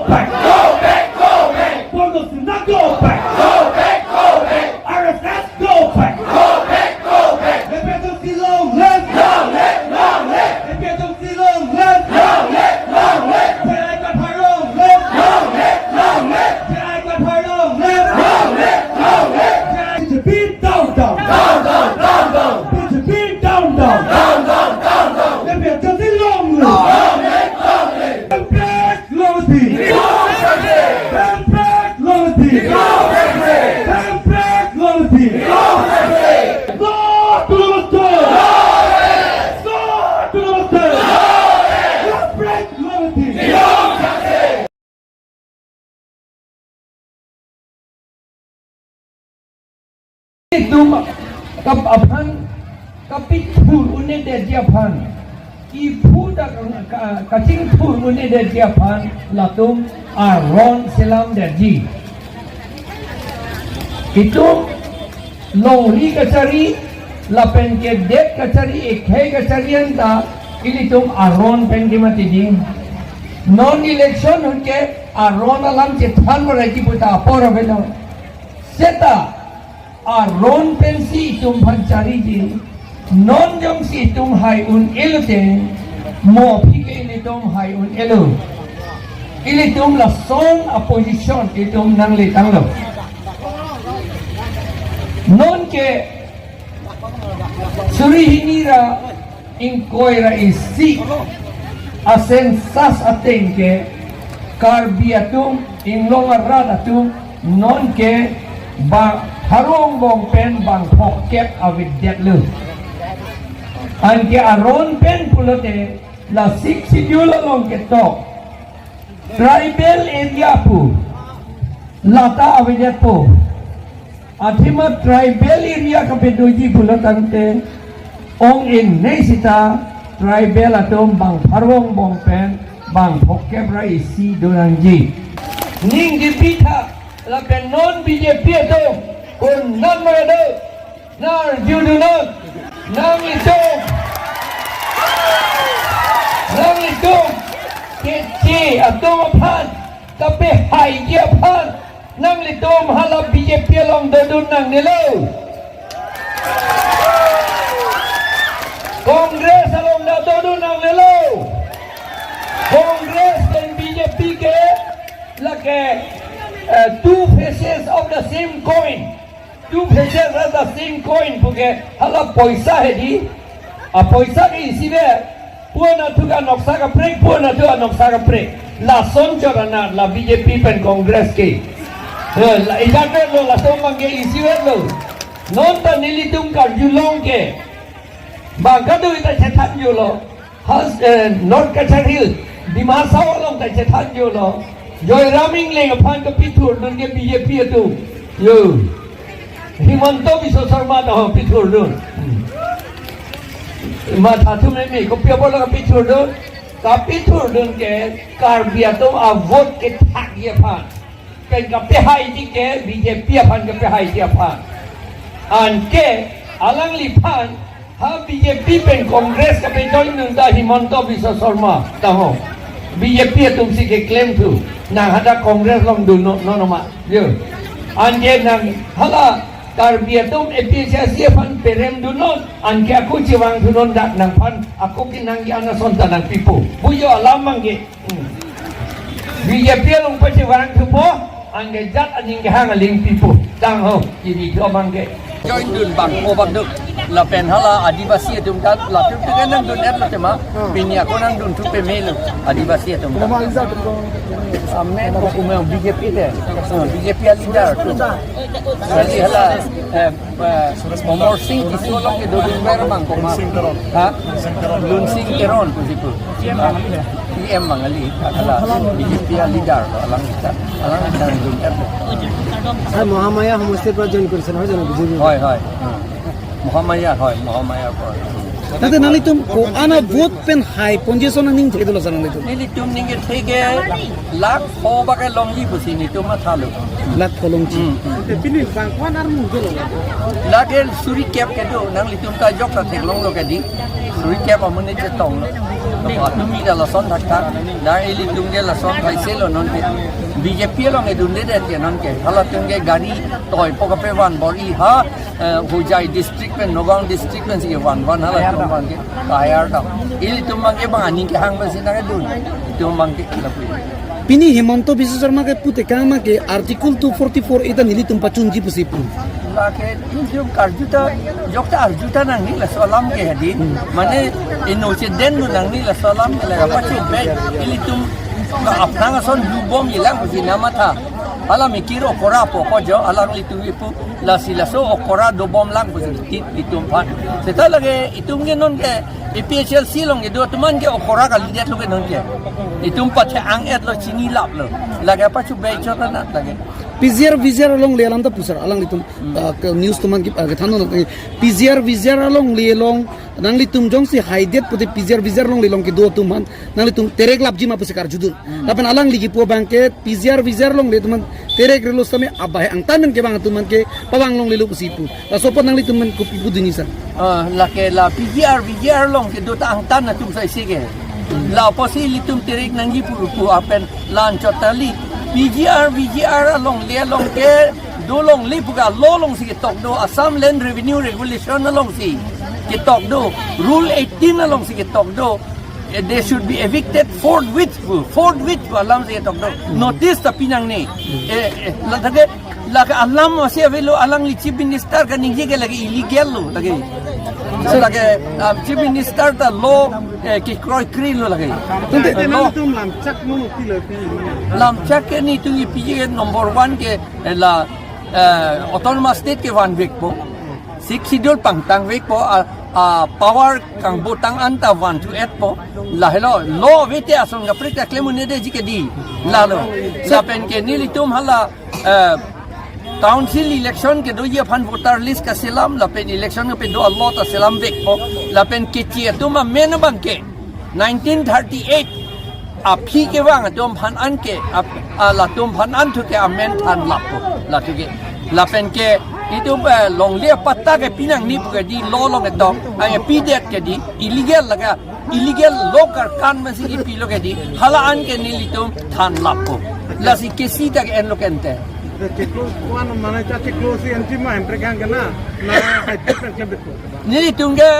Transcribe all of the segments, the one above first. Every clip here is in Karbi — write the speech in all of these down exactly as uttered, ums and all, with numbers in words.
back. Go back, go back. Bordo Sena, go back. Go back, go back. R S S, go back. Go back, go back. A P H L C, long live. Long live, long live. A P H L C, long live. Long live, long live. J I Kathar, long live. Long live, long live. J I Kathar, long live. Long live, long live. B J P down, down. Down, down, down, down. B J P down, down. Down, down, down, down. A P H L C, long live. Long live, long live. Democrat long live. Democrat long live. Democrat long live. No to the mosque! No to the mosque! Democrat long live. Itum kap aphan kapithur un-edetji aphan, iphu ta ka-, ka-, kachingthur un-edetji aphan latum aron selamdetji. Itum longri kachari lapen kedet kachari, ekhei kachari anta ilitum aron pen kemateding. Non election ahut ke aron alam chethan barai kipu ta apor avelo. Seta aron pensi itum aphan chariji, non jongsi itum hai un-elo te, mo aphi ke ilitum hai un-elo. Ilitum lason a-position itum nangle tanglo. Non ke suri hini ra ingkoi ra isi a-census ateng ke Karbi atum, inglong arat atum, non ke bang pharo angbong pen bang phongkep avedetlo. Anke aron pen pulote la Sixth Schedule along ketok tribal area pu lata avedetpo. Athema tribal area kapedoji pulo tangte ong-e ne sita tribal atum bang pharo angbong pen bang phongkep ra isi donangji. Ning kepitha lapen non B J P atum konat ma do, nang arjudunnon, nanglitum, nanglitum Keche atum aphan kapehaiji aphan nanglitum hala B J P along dodun nangnelo. Congress along ta dodun nangnelo. Congress pen B J P ke lake, eh, two faces of the same coin. Two faces of the same coin puke hala poisa hedi. A poisa ke isivet. Pu-an atum ke anoksa kaprek, pu-an atum anoksa kaprek. Lason chot anat la B J P pen Congress ke. Eh, la ijatvetlo, lason abang ke isivetlo. Non ta nelitum karjulong ke bang kado ta chethanjolo. Has, eh, North Cachar Hill, Dima Hasao along ta chethanjolo. Joyram Engleng aphan kapithurdun ke B J P atum. Yo. Himanta Biswa Sarma ta ho pithurdun. Hmm. Matha thu meme, kopi apotlo kapithurdun? Kapithurdun ke Karbi atum avote kethakji aphan. Pen kapehaiji ke B J P aphan kapehaiji aphan. Anke alangliphan ha B J P pen Congress kapejoindun ta Himanta Biswa Sarma ta ho. B J P atumsi keklemthu. Nang hadak Congress along dunnon, non ma. Yo. Anke nang hala Karbi atum A P H L C aphan peremdunnon. Anke ako chevangthunon, dak nangphan ako kenangji an ason ta nangpipo. Pu jo alam abang ke. Hmm. B J P along pachevangthupo, anke jat aning kehang aling pipo. Tang ho, kiri thu abang ke. Joindun bang, o bang duk. Lapen hala Adivasi atum ta, latum tu kan nangdun-etlo tema. Hmm. Pini ako nangdunthu pemelo, Adivasi atum ta. Amen ko kumel B J P te. Hmm, B J P a-leader tu. Kali hala, eh, Eh, Amar Singh Tisso along kedodun ver abang komat. Ha? Lunsing Teron pusi pu. P M Bangali, hala B J P a-leader, alang ta, alang ta dun er. Sir, Mahamaya সমষ্টিৰ পৰা জইন কৰিছে নহয় জানো বিজেপি? হয়, হয়। মহামায়া, হয়, মহামায়াৰ পৰা। তাতে nanglitum ko-an a-vote pen hai ponji ason nangning thekdolo sir nanglitum? Nelitum ningje theke lakh pho bak ke longji pusi nelitum mathalo. Lakh pho longji. Hmm, hmm. Te pini bang ko-an armu dolo. Lake suri kep kedo, nanglitum ta jok ta theklonglo kedi. Recap amonit chetong. Atum ke lason thakthak. Dak ilitum ke lason thaiselo nonke. B J P along edundedet ke nonke. Halatum ke gari toipo kapevan bor-i ha, eh, Hojai district pen, Nagaon district pensi vanvan halatum abangke. Kayar dam. Ilitum abangke bang aning kehang pensi nangdun. Itum abangke lapu. Pini Himanta Biswa Sarma ke putekang ma ke Article two forty-four A ta nelitum pachunji pusi pu. Lake ilitum karjuta, jokta arjuta nangne laso alam ke hadi. Mane ino chedenlo nangne laso alam ke, lake pachu be ilitum aphrang ason lubom ilang pusi namatha. Hala mikir okora po ko jo alanglitum ipu, lasi laso okora dobom lang pusi tit itum aphan. Seta lake itum ke nonke A P H L C along kedo atum an ke okora kalidetlo ke nonke. Itum pathe-ang-etlo, chinilaplo. Lake pachu be chot anat lake. P G R V G R alongle alam ta pu sir, alanglitum, ah, ke news atum an ke, ah, kethan non, eh, P G R V G R alongle along nanglitum jongsi haidet pute P G R V G R alongle along kedo atum an nanglitum tereklapji ma pusi karjudun. Lapen alangli kipu abangke P G R V G R alongle atum an terekrelo sitame abahai angtan pen kevang atum an ke pavang longlelo pusi pu. Laso apot nanglitum pen kopi pudunji sir? Ah, lake la P G R V G R along kedo ta angtan atum saisi ke. La apotsi ilitum terek nangji pu pu apen la-anchot kali. P G R V G R alongle along kedo longle pu ke law alongsi ketok do, Assam Land Revenue Regulation alongsi ketok do, Rule eighteen alongsi ketok do. Eh, they should be evicted forthwith, forthwith alamsi ketok do. Notice ta pi nangne. Eh, eh, la thake, lake alam masi avelo, alangli Chief Minister kaningje ke lake illegal lo lake. So lake, ah, Chief Minister ta law, eh, kekroikre lo lake. Tangte Eh, law. Nanglitum lamchak mono pilo pi? Lamchak ke nelitum ipiji ke number one ke, eh, la, eh, Autonomous State kevanvekpo. Sixth Schedule pangtangvekpo, ah, ah, power kangbotang anta van thu-etpo. Lahelo, law avete ason kaprek ta klem un-edetji ke di. Lalo. Lapen ke nelitum hala, eh, council election kedoji aphan voter list kaselam, lapen election kapedo a-law ta selamvekpo. Lapen keche atum amen abangke nineteen thirty-eight aphi kevang atum aphan an ke, ap-, ah, latum aphan an thu ke amen thanlappo, la thu ke. Lapen ke itum, eh, longle apatta ke pi nangne pu ke di law along ketok, ah, pidet ke di illegal lake, illegal law karkan masi kipilo ke di, hala an ke nelitum thanlappo. Lasi kesi ta ke-enlo ke ante. Chiklo, kuan mana cha chiklo si anti ma empre kan kana, na haidet pen klembetpo. Nelitum ke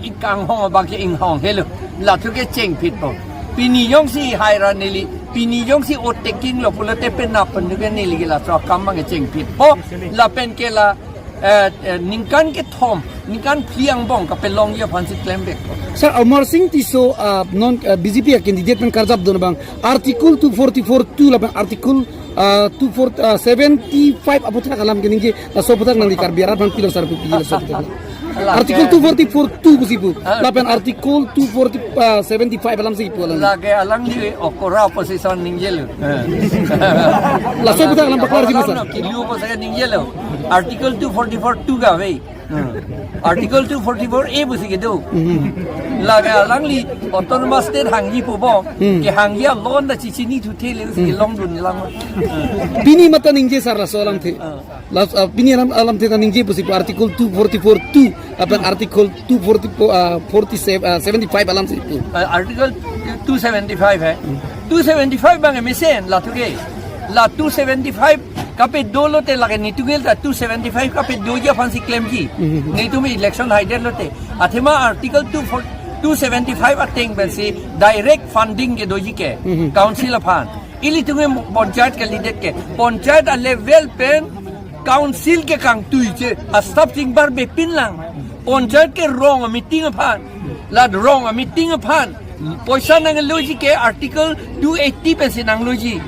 ingkanghong abangke inghong helo. La thu ke chengphitpo. Pini jongsi haira neli, pini jongsi otekinglo pulote penap pen ke neli ke laso akam abangke chengphitpo. Lapen ke la, eh, eh, ningkan kethom, ningkan phli angbong kapelongji aphansi klembekpo. Sir, Amarsing Tisso, ah, non, ah, B J P a-candidate pen karjapdun abang Article two forty-four two lapen Article, ah, two four, ah, seventy-five aphuthak alam keningje, laso aphuthak nangli Karbi arat aphan pilo sir pu pilo sir aphuthak. Lake Article two forty-four two pusi pu. Ah. Lapen Article two forty, ah, seventy-five alamsi pu alam. Lake alangli okora opposition ningjelo. Laso aphuthak alam paklarji ma sir? Alam no, kilu opposition ningjelo. Article two forty-four two kave. Hmm. Article two forty-four A pusi kedo. Hmm. Lake alangli Autonomous State hangji pupo. Hmm. Kehangji a-law ta chichinithu thele si Hmm. longdun lang. Pini mata ningje sir laso alamthe. Ah. Las, ah, pini alam, alamthe ta ningje pusi pu Article two forty-four two, lapen Article two forty-four, ah, forty-seven, ah, seventy-five alamsi pu. Ah, Article two seventy-five hai. Hmm. Two seventy-five abang mesen la thu ke. La two seventy-five kapedo lote lake nelitum ke ta two seventy-five kapedoji aphansi klemji. Hmm. Nelitum election haidet lote. Athema Article two four, two seventy-five ateng pensi direct funding kedoji ke. Hmm. Council aphan. Ilitum ke panchayat kalidet ke. Panchayat a-level pen council ke kangtui che. A-staff chingbar bepin lang. Panchayat ke rong a-meeting aphan. La rong a-meeting aphan. Poisa nangloji ke Article two eighty pensi nangloji.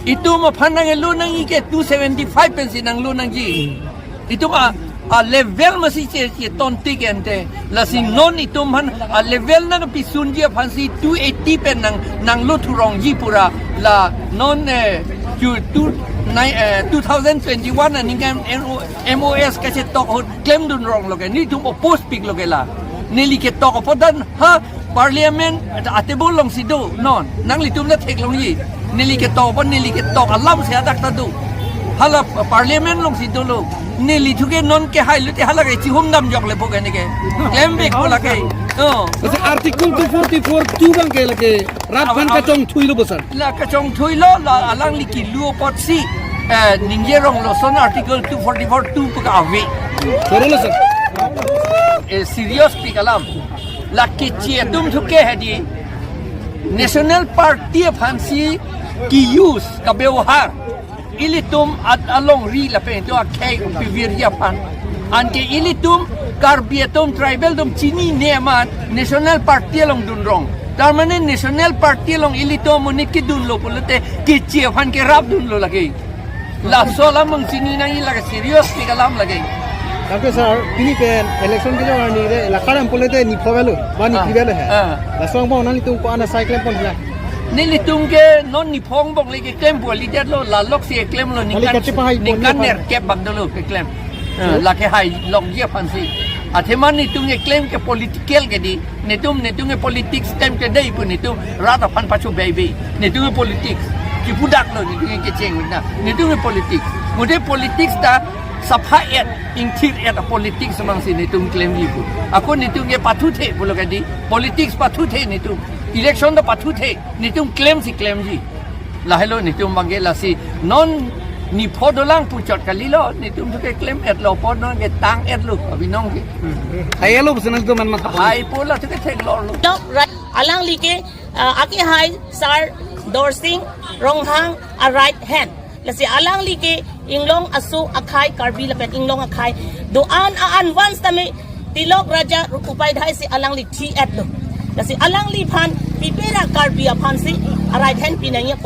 Itum aphan nanglo nangji ke two seventy-five pensi nanglo nangji. Itum a, a-level masi che, chetontik ante. Lasi non itum aphan a-level nangpisunji aphansi two eighty pen nang, nanglo thurongji pura. La non, eh, ju-, two, nine, eh, two thousand twenty-one aningkan M O, M O S kachetok ahut klemdun ronglo ke. Nelitum oppose piklo ke la. Neli ketok apot dan ha Parliament a-table alongsi do, non, nanglitum ta theklongji. Neli ketok apot, neli ketok alamsi hadak ta do. Hala parliament alongsi dolo. Neli thuke non ke hai lute hala ke chihum dam jok le po ke ne ke. Klem bek po lake. Oh. Lasi Article two forty-four two abang ke lake rat aphan, aphan kachongthuilo bo sir. La kachongthuilo, la alangli kilu apotsi, eh, ningje rong lason Article two forty-four two pu ke ave. Chorolo sir. Eh, serious pik alam. La kichi atum thuke hedi. National Party aphansi ki-use, kabewhar. Ilitum at alongri lapen to akhei pivirji aphan. Anke ilitum Karbi atum tribal atum chinine amat National Party along dunrong. Tar mane National Party along ilitum amonit kedunlo pulote kichi aphan kerap dunlo lake. Laso alam abang chini nangji lake serious pik alam lake. Tapi sir, pini pen election kejor arni de la karam pulote nipho avelo, ba ni Ah, phi avelo he. Ah. Laso angbong nanglitum ko-an asai klempon la. Nelitum ke non nipho angbong le keklem po lidetlo, la loksi klemlo, kali ningkan, kachepahai pon ningkan aphan. Nerkep bak dolo keklem. Eh, lake hailokji aphansi. Athema netum keklem ke political ke di. Netum, netum ke politics tem ke dei pu netum rat aphan pacho bebe. Netum ke politics. Kipudaklo netum ke kecheng na. Netum ke politics. Mode politics ta sapha-et, ingthir-et a politics abangsi netum klemji pu. Ako netum ke pathuthe pulo ke di. Politics pathuthe netum. Election ta pathuthe. Netum klemsi klemji. Lahelo netum abang ke lasi non nipho dolang puchot kalilo, netum thuke klem-etlo, po non ke tang-etlo abinong ke. Hai elo business do man mas. Hai po la thuke theklorlo. Lok rat alangli ke, ah, akehai sir Dorsing Ronghang a right hand. Lasi alangli ke inglong aso akhai Karbi lapen inglong akhai do-an a-an vans tame Tilok Raja Upadhyay si alangli thi-etlo. Lasi alangliphan pipera Karbi aphansi a right hand pinangji apot.